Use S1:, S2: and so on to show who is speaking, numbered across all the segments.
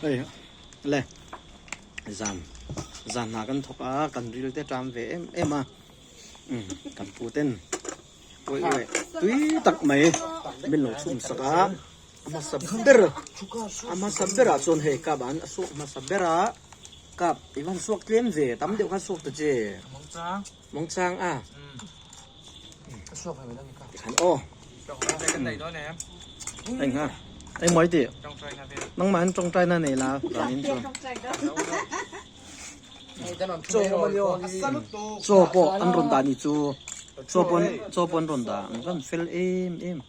S1: Hei le zan zan hna kan thawk a kan ril te ṭam ve em em a umm kan pu ten uaih uaih tui tak mai min lo chhum sak a a hmasa ber a hmasa berah chuan hei kap an a suak hmasa ber a kap i van suak tlem ve tam deuh kha suak ta che mawngchang a. Tikhan aw. Eng ha. Eng mawi ti. Nangmah in tawngtai na nei la vangin chuan. Chaw pawh an rawn dah ni chu. Chaw pawh chaw pawh an rawn dah. An van fel em em.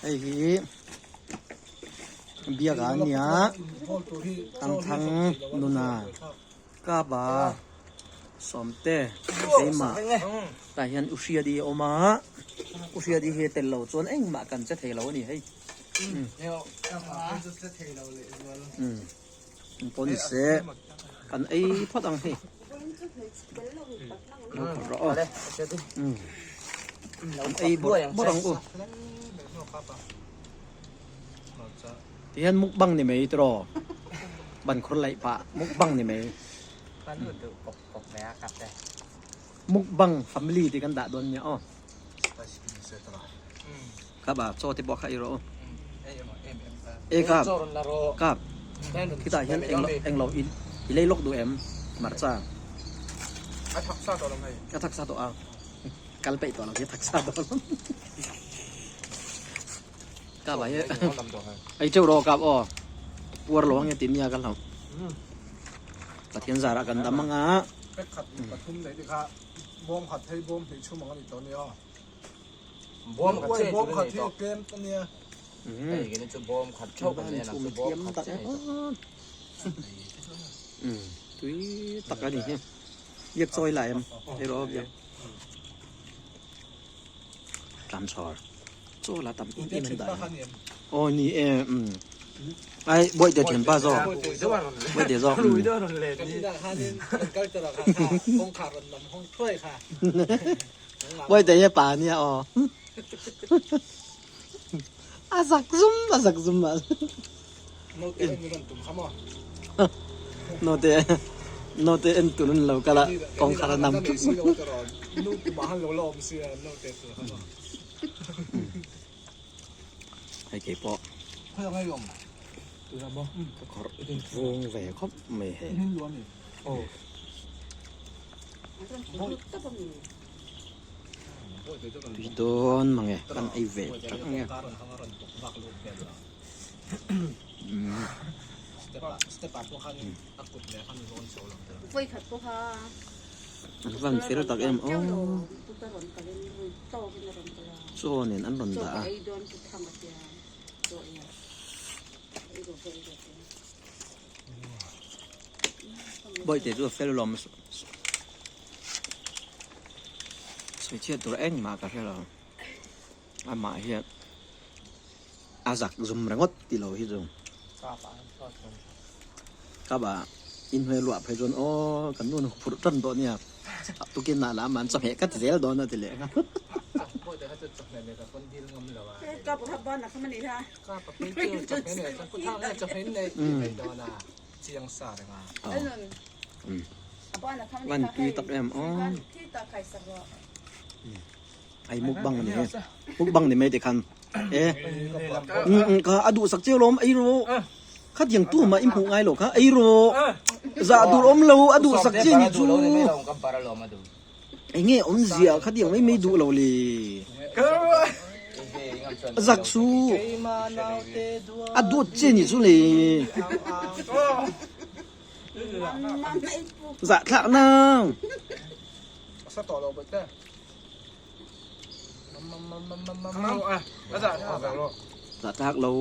S1: Hei hi biak ah ania thangthang nuna kapa sawmte keimah tah hian u hriat-i a awm a u hriat-i hi tel lo chuan engmah kan che thei lo a ni hei pawh ni se kan ei phawt ang hei lo phawt rawh aw kan ei bawrh bawrh ang u tihian mukbang ni mai tiraw ban khur laih pah mukbang ni mai mukbang family tih kan dah dawn nia aw Kap a chaw te pawh kha ei rawh u. E kap kap khitah hian englo englo i i lei lawk duh em hmarcha.
S2: A thak sa tawh lo hei.
S1: A thak sa tawh a. Kal peih tawh lo khi a thak sa tawh lo. Kap ah hian ei teuh rawh kap aw. Puar lo ang e ti nia ka hlauh. Pathian zarah kan dam anga.
S2: Pek khat pathum nei te kha bawm khat hei bawm hnih chhum ang a ni tawh nia.
S3: Bawm khat che
S2: bawm khat hi tlem ta nia.
S3: Hei kini chu bawm khat theuh kan en ang chu bawm khat che nei tawh.
S1: Tui tak a ni hi. Biak chawi lai em? Hei rawh biak. Tlam chhawr. Chaw la tam em em an dah hi. Aw ni e. Ai Bawihte thianpa zawk. Bawihte zawk. Bawihte hi pa ania aw. A zak zum a zak zum a.
S2: Note en rawn tum kha maw?
S1: Note note en tur an lo kal a kawngkhar a nam ṭup.
S2: Nu tumah han lo la awm sia note tur kha maw?
S1: Hei kei pawh. Ka khawrh vung ve khawp mai hei. Tui dawn mang e kan ei ve tak ang e. An van fel tak em aw. Chaw nen an rawn dah a. Bawihte chu a fel lawm sawi chhiat tur engmah ka hre lo amah hian a zak zum ringawt tih lo hi chu kapa inhnuai luah phei chuan aw kan nu phurh tan tawh nia tukin ah lah amah an chawhmeh ka ti zel dawn a ti leh nghal. Van tui tak em aw. Ai mukbang ani e. Mukbang ni mai te khan. E. Ka a duh sak chiu lawm ei rawh. Kha tiang tu mah i hmuh ngai lo kha ei rawh. Zah dur awm lo a duh sak chiu ni chu. Enge awmzia kha tiang mai mai duh lo le. Zak su. A duat che ni chu le. Zah thlak nang. Zah thlak lo.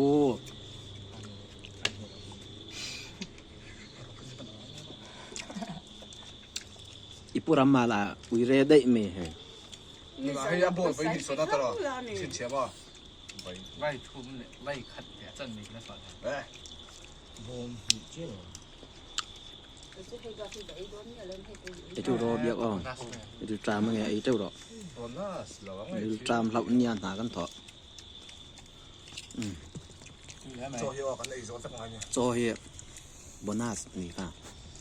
S1: I pu ram ah lah ui re daih mai hei.
S2: Hei a ball vai hnih sawn a tawh chhinchhiah maw?
S3: Vai thum leh vai khat leh a chan mai khin a chhuah thei.
S2: Bawm hnih chiah lo.
S1: Ei teuh rawh biak aw. I rilṭam ange ei teuh rawh. I rilṭam hlauh nia hna kan thawh. Chaw hi bonus a ni kha.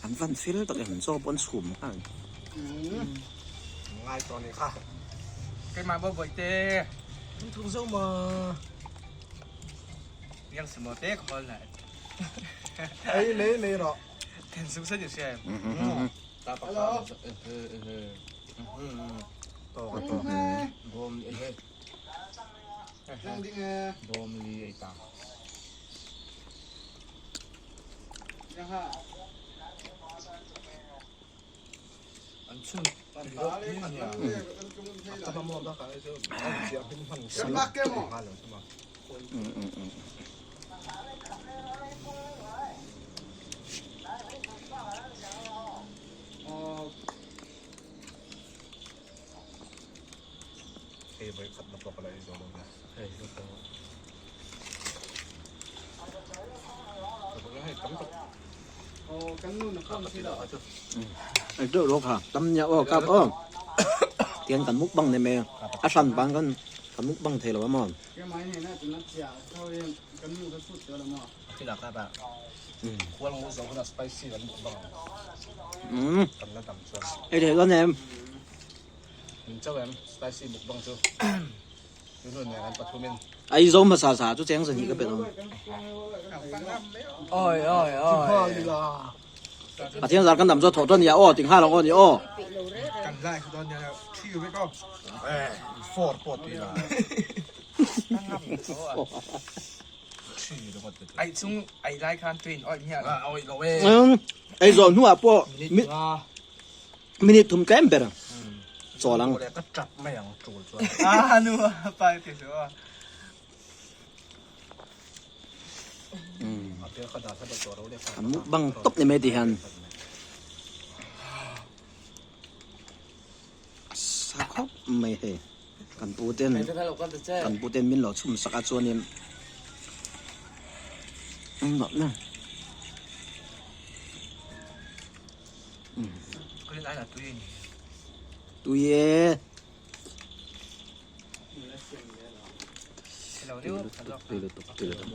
S1: An van fel tak em chaw pawh an chhum nghal.
S2: Ngai tawh ni kha.
S4: Keimah bo bawihte.
S2: Thung zo ma.
S4: Yang simo te khawl na.
S2: Ei mei mei rawh.
S4: Then sung sa ni hria em.
S3: Ta pa kha.
S2: To ka to.
S3: Bom e. Bom li ei ta. An chhun
S1: Ai teuh rawh kha tam nia aw kap aw tiang kan mukbang ni mai a hran ban kan kan mukbang thei lo a maw. Ei thei dawn em. Ai zo hmasa sa chu cheng zahnih ka pe dawn.
S3: Oi oi oi.
S1: Pathian zar kan dam chu thawh tawn nia aw tinghal ang aw ni aw.
S4: Kan lai khu dawn nia thi vek aw.
S2: For pawh ti la.
S4: Ai chung ai lai khan tuin oi hmiah lo.
S2: Oi lo e.
S1: Ei zawh hnuah pawh minute thum tlem ber chawl ang.
S2: Ka tap mai ang tul chuan.
S4: A nu pa ti chu.
S1: An mukbang tawp ni mai ti hian a sa khawp mai hei kan pu ten kan pu ten min lo chhum sak a chuanin tui e. Tui lutuk tui lutuk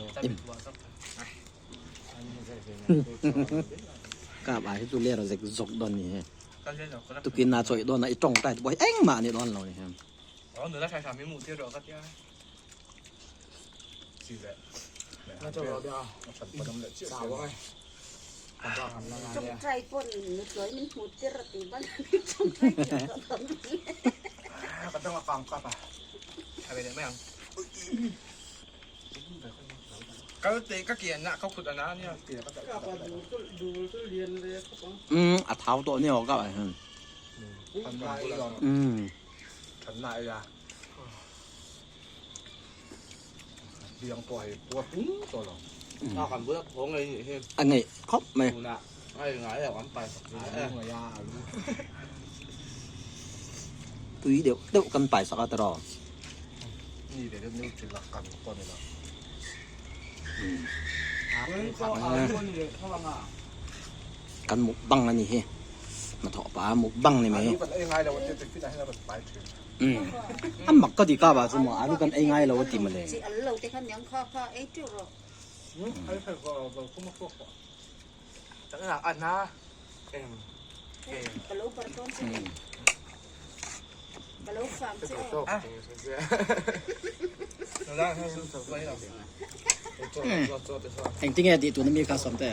S1: Kap ai hi chu ler a zek zawk dawn ni he. Tukin a chawih dawn a i tawng tai te pawh hi engmah a ni dawn lo ni he. Umm a thau tawh nia aw kap ah hian. Umm. A ngeih khawp mai. Tui deuh deuh kan pai sak a tiraw. Kan mukbang a ni hi. Hnathawh pa mukbang ni mai. A mak ka ti kap ah chu maw alu kan ei ngai lo a ti mawle. Engtinge tih tuna mi kha sawm te?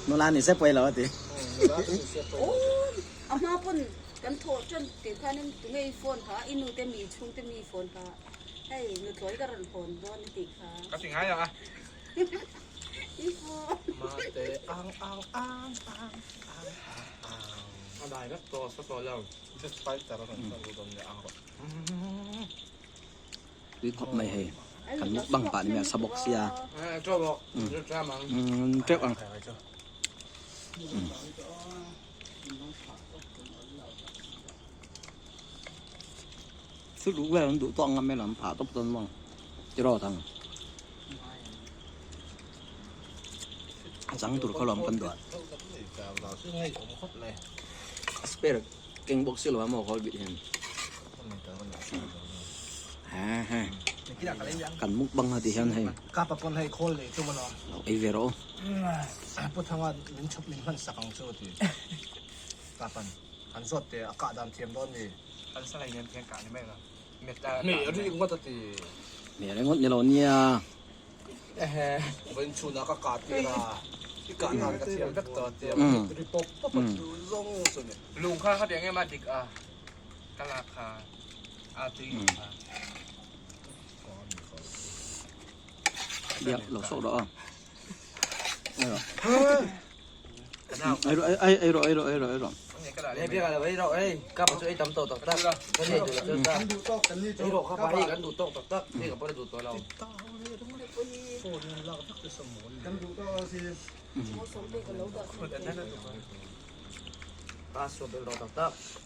S1: Nula ni se pawi lo a ti.
S5: A hma pawn kan thawh tan tih khanin tunge i phone kha i nu te mi chhung te mi phone kha hei nuthlawi ka rawn hawn dawn i tih kha.
S4: Ka ti ngai lo a.
S5: I phone.
S2: Mate ang ang ang ang ang ang.
S3: A dai vek tawh sa tawh lo.
S2: Just fighter a rawn chuan ru dawn nia ang rawh.
S1: Tui khawp mai hei. Kan mukbang pah ni mai a sa bawk sia.
S3: Teuh bawk. Teuh ang.
S1: Teuh ang. Su duh vel an duh tawk ngam mai lo an phah tawp dawn maw tiraw thang. Chang tur kha lawm kan duah. Spare keng bawk si lo a maw hawl bit hian. Ha ha. Kan mukbang a ti hian hei.
S2: Kapa pawn hei khawl leh tum alawm.
S1: Lo ei ve rawh.
S2: Pu Thanga min chhawp min hman sak ang chu ti. Kapan an zawt te a kah dan thiam dawn ni.
S4: Kan salai nen thian kah ni mai lo.
S2: Mi ri ngawt a ti.
S1: Mi ri ngawt ni lo nia.
S2: Vawiin chhunah ka kah tir a, i kah dan ka thiam vek tawh a tia. Ri pawp pawp a tu zawng chu ni.
S4: Lung kha kha tiang em a dik a, ka lak kha a tui kha.
S1: Biak lo sawk rawh a. Ei rawh ei rawh ei rawh ei rawh ei rawh.
S3: Ei biak lo ei rawh ei ka pa chu ei tam tawh tak tak ka nei duh lo chu ta ei rawh ka pa hei kan duh tawk tak tak hei ka pawn a duh tawh lo.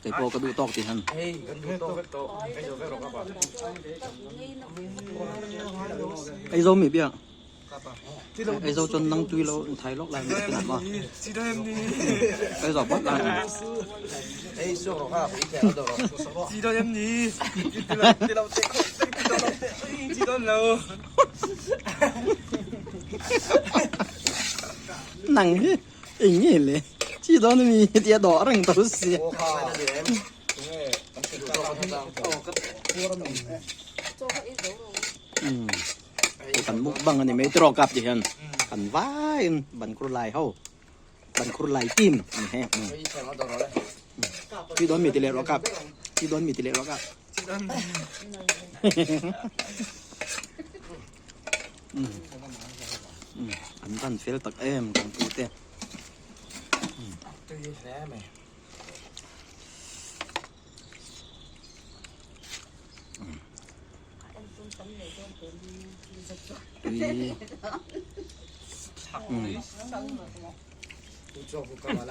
S1: Kei pawh ka duh tawk ti han.
S3: Hei kan duh tawk vek tawh ei zo vek rawh ka pa.
S1: Ei zo mi biak. Ei zo chuan nang tui lo thai lawk lai mai a ma. Ei zo bawt lai.
S3: Ei suak rawh kha pui thei a dawh rawh.
S4: Chi dawn em ni? Ti lo te khawp te ti lo te chi dawn lo.
S1: Nang hi eng nge le chi dawn mi tia dawh reng tho si. Kan mukbang a ni mai tiraw kap ti hian kan vaiin ban khur lai ho ban khur lai team a ni he chi dawn mi ti leh rawh kap chi dawn mi ti leh rawh kap an van fel tak em kan pu te.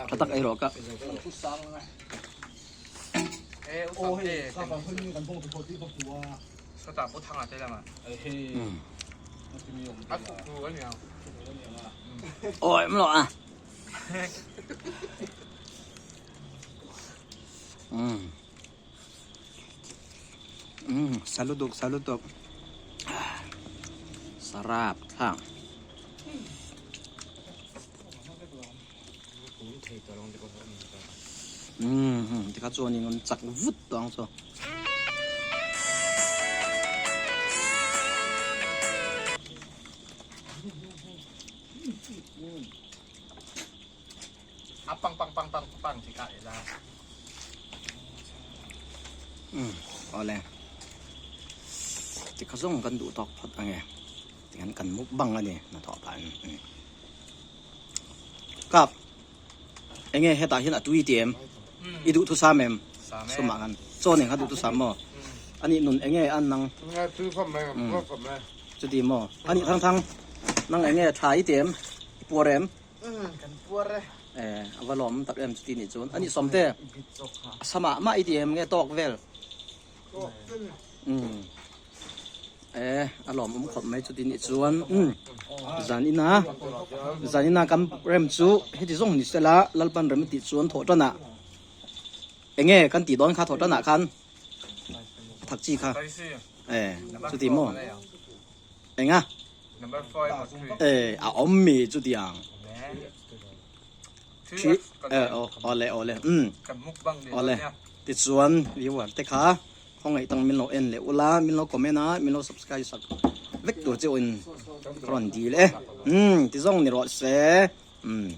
S1: Tha tak ei rawh ka. Ôi em lọ à. Salutuk salutuk sarap thlang tikha chuanin an chak vut tawh ang chu.
S4: A pang pang pang pang pang chi kah ila.
S1: Umm awle tikha zawng kan duh tawk phawt ange tihian kan mukbang ani hnathawh phah in kap enge hetah hian a tui ti em i duh thusam em sumah khan chaw nen kha duh thusam maw anih nun enge an nang chuti maw anih thang thang nang enge tha i ti em i puar em.
S4: Kan puar e.
S1: Eh, a va lawm tak em chuti nih chuan. Ani sawmte, a samah mah i ti em nge tawk vel? Umm. Eh, a lawm awm khawp mai chuti nih chuan. Umm. Zan ina, zan ina kan rem chu heti zawng ni sela Lalpan rem tih chuan thawh tanah enge kan tih dawn kha thawh tanah khan thak chi kha. Eh, chuti maw? Enga? Eh, a awm mi chutiang. Thi, eh, aw, awle, awle, um. Awle, tichuan viewer te kha khawngaih tang min lo en leh ula, min lo comment a, min lo subscribe sak vek tur che in ka rawn dil e. Um, ti zawng ni rawh se. Um.